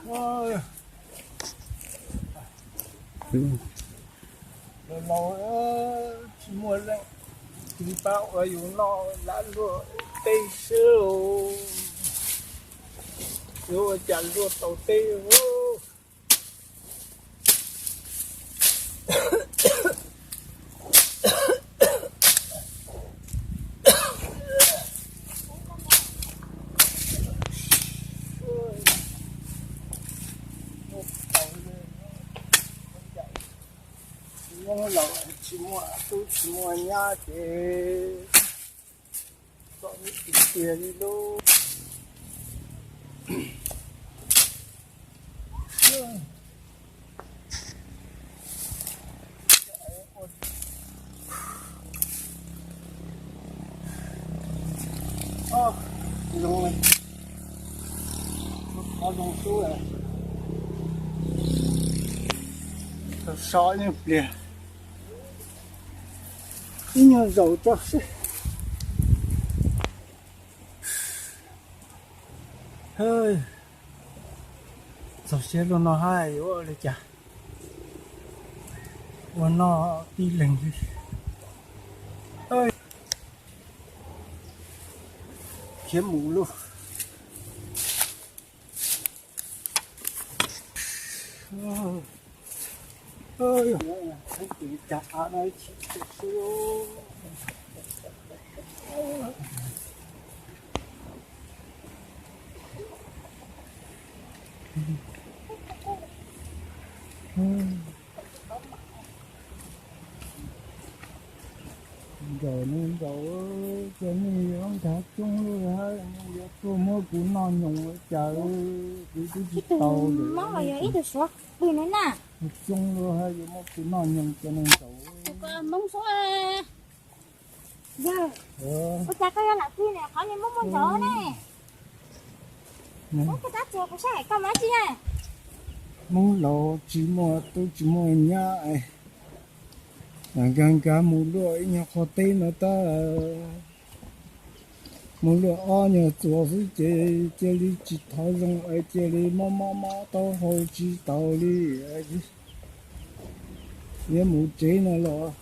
Laus laus tsis muaj leej twg pab ua yus noj, lam luaj teb xwb. Yuav ua cas luaj tau teb. Tsis muaj tub tsis muaj nyab ces txom nyem tiag tiag li lauj. Zoo, qhov zoo xwb, so ib nyuag pliag, ib nyuag zaus tso seb. Txog siab luaj no hab yuav ua li cas, ua noj tib leeg li. Khiav mus lauj. Nkaus no nkaus, ces nej yuav nkaag coob lawm hab, yuav tuaj muab kuv noj nyoos ua cas, kuv twb tsis tau lawm. Coob lawm hab yuav muab kuv noj nyoos ces nej nkaus. Yawg, ua cas koj yuav lam txig ntawm qhov niag Hmoob muaj nraud ne? Koj tab txuas kuv saib koj mas tsis yog. Hmoob laus tsis muaj tub tsis muaj nyab, nkag nkag mus luaj ib nyuag qhov teb no tab, mus luaj ob nyuag txuas xwb ces cia li tsis thov zoo es cia li mob mob mob taub hau tsis taus li. Yuav mus tsev no los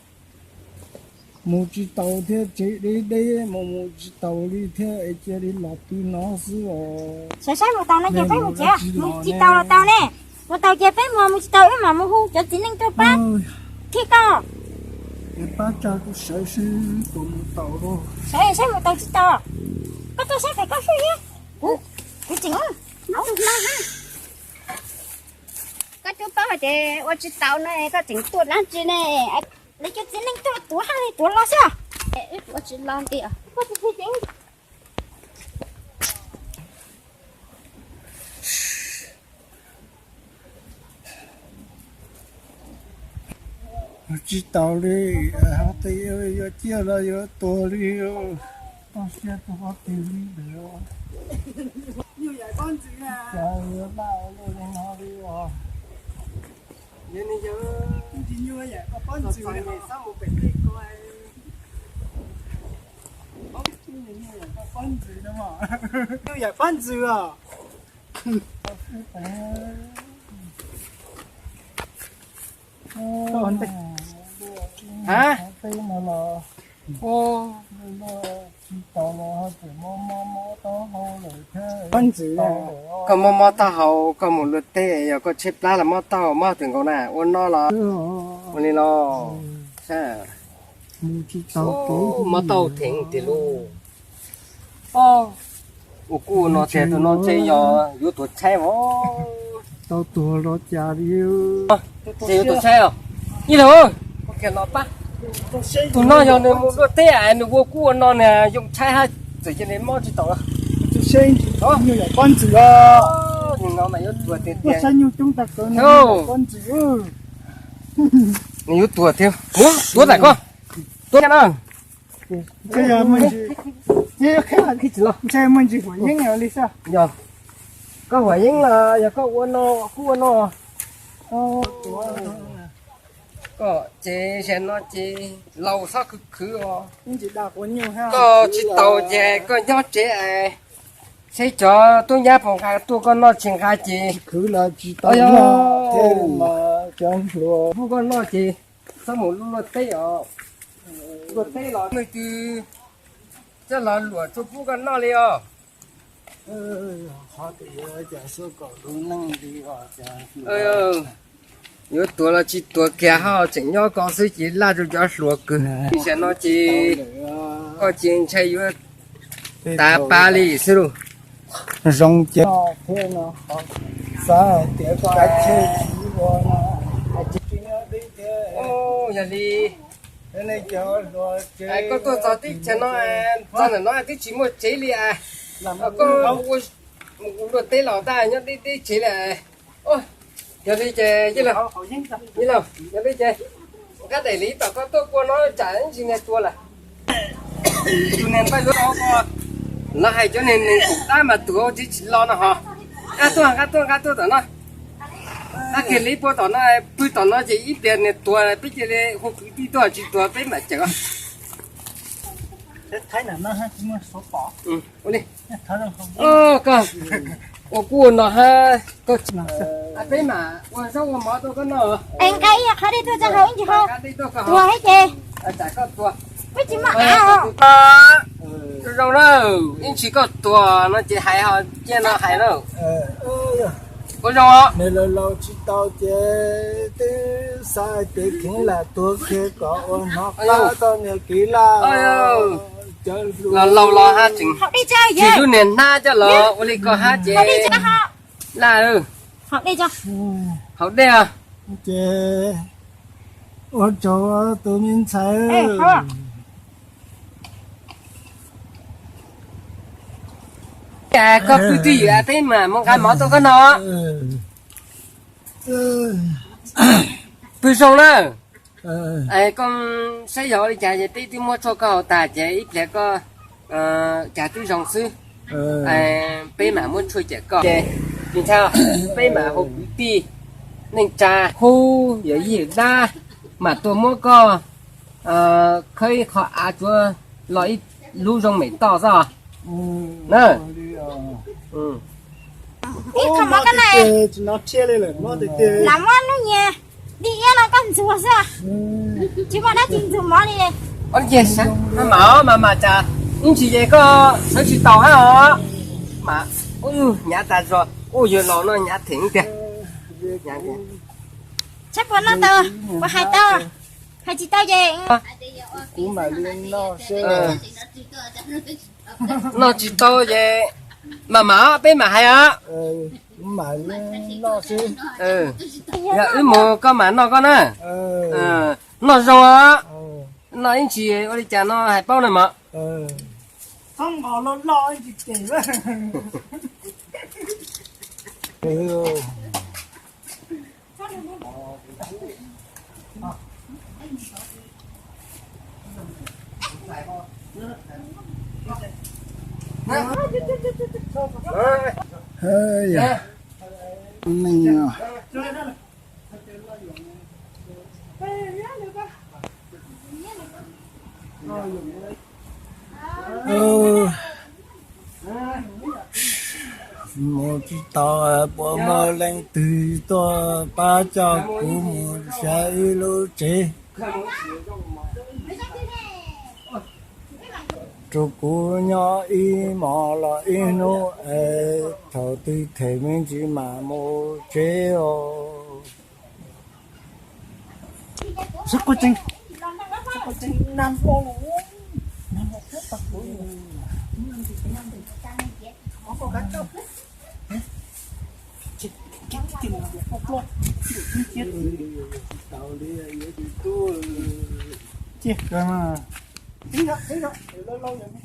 mus tsis taus thiab, tsev deb deb mus mus tsis taus li thiab es cia li los pw no xwb os. Sawv saib mus taus no ces peb mus tsev, mus tsis taus los tau ne. Mus taus ces peb mus, mus tsis taus wb mam mus hu cov txiv neej tuaj pab thiab koj. Es pab tsa kuv sawv seb puas mus taus. Sawv saib mus taus tsis taus. Koj tuaj saib pem koj xwb. Kuv, kuv tseem tus hlob na. Koj twb paub hais tias ua tsis taus no koj tseem tuaj dab tsi ne? Lawv cov txiv neej tuaj tuav haj li tuav los xwb. Wb ua tsis los nti. Tsis taus li, hais tias yuav ciaj los yuav tuag li. Toj siab tuag qhov twg li ntawd. Cas yuav laj luaj li no li os. Nyuj yam pob ntxwv os. Pob ntxwv, koj mob mob taub hau, koj mus luaj teb, yog koj tshaib plab los mob taub hau mob twg nkaus na, ua no los ua li los. Mob taub hau theev tiag lauj. Ua kuj ua no tiag, tus no ntshe yog yuav tuag tshaib os. Tau tuag los cas li. Ntshe yuav tuag tshaib os. Ib leeg, tus no yog nws mus luaj teb es nws ua kuj ua no nws yoo tshaib hab txawm cia li mob tsis taus. Nyuj yam pob ntxwv os. Nim no mas yuav tuag tiag tiag. Nws yuav tuag thiab. Tuav tawm koj. Tuav no. Ntshe muaj ntsis huam yeeb li xwb. Yog koj huam yeeb los yog koj ua no kuj ua no. Koj ces zaum no ces laus xob khwv khwv os. Koj tsis taus ces koj nyob tsev es Seb cov tub nyab puas nqa tuaj koj noj, tsis nqa ces khwv los tsis tau. Cov hluas pub koj noj ces txhob mus luaj teb os. Luaj teb los leej twg coj los luam tsuas pub koj noj li os. Yuav tuag los tsis tuag kiag ho tseem nyob ko xwb ces laj rau cov hluas kawg. Tam sim no ces koj ces ntshai yuav tav pa li xwb lauj. Zoo ces xav hais tias koj kav tsij ua no. Yog li koj tuaj txog teb chaws no, txog ntawm no twb tsis muaj tsev li as. Koj ua luaj teb los tab nyob deb deb tsev li. Yog li ces yog li ces nqab daim liv tom koj tuaj pua no tsam ib ntsis niag tuag lawm. Tus niag npaj luab no hais cov niag neeg tus dab mas tus tsev tsis los no ho. Nqa tuaj, nqa tuaj, nqa tuaj tom no. Nqa kiag liv pua tom no, pw tom no ces ib pliag niag tuag peb cia li hu kwv tij tuaj, tsis tuag peb mam cawm os. Ua kuj ua no hab, peb mam ua zaub ua mov tuaj koj noj. Nqa ib qho dej tuaj tso haus ib ntsis ho. Tuag thiab ces peb tsis muaj av. Zoo na, ib ntsis koj tuag no ces hais ho cia no hais na. Ua zoo os. Laus laus tsis tau ces twb xav hais tias kheev lam tuag kiag kom ua hnov qab txoj niag kev laj. Los laus los hab tseem tsis lub niag hnab coj los ua li ko hab ces laj. Haus dej os. Ces ua tsaug tus me ntxhais. Koj pw twj ywm peb mam mus nqa mov tuaj koj noj. Pw zoo na. Koj saib yog ua li cas ces peb twb muab tshuaj koj haus tag ces ib pliag koj cas twb zoo xwb. Peb mam muab tshuaj cawm koj ces, peb mam hu kwv tij neej tsa, khub yawm yij dab mam tuaj muab koj khawb ib qho av tsuav los ib lub zoo mem toj xwb na. Ib qho mov koj na, lam muab lub nyias dib iab no koj ntxuag xwb, tsis muaj dab tsi ntxuag mov li. Ua li ces mam mas mas cas ib ntsis ces koj sawv tsis taus hab os. Mas hnyav tas zog, ua yawg laus no hnyav theem tiag. Saib puas noj tau, puas hais tau, hais tsis tau ces kuv mam li noj seb. Noj tsis tau ces mam mam peb mam hais os. Kuv mam li noj seb. Yog wb mus koj mam noj koj na. Noj zoo os. Noj ib ntsis ua li cas no hais paub na mog. Mus tsis tau, puas muaj leej twg tuaj pab coj kuv mus saib ib lub tsev rau kuv nyob ib hmos los ib hnub es thaum twg them me ntsis mam mus tsev os. Ces kawg no, ib zaug ib zaug, lauj lauj yog me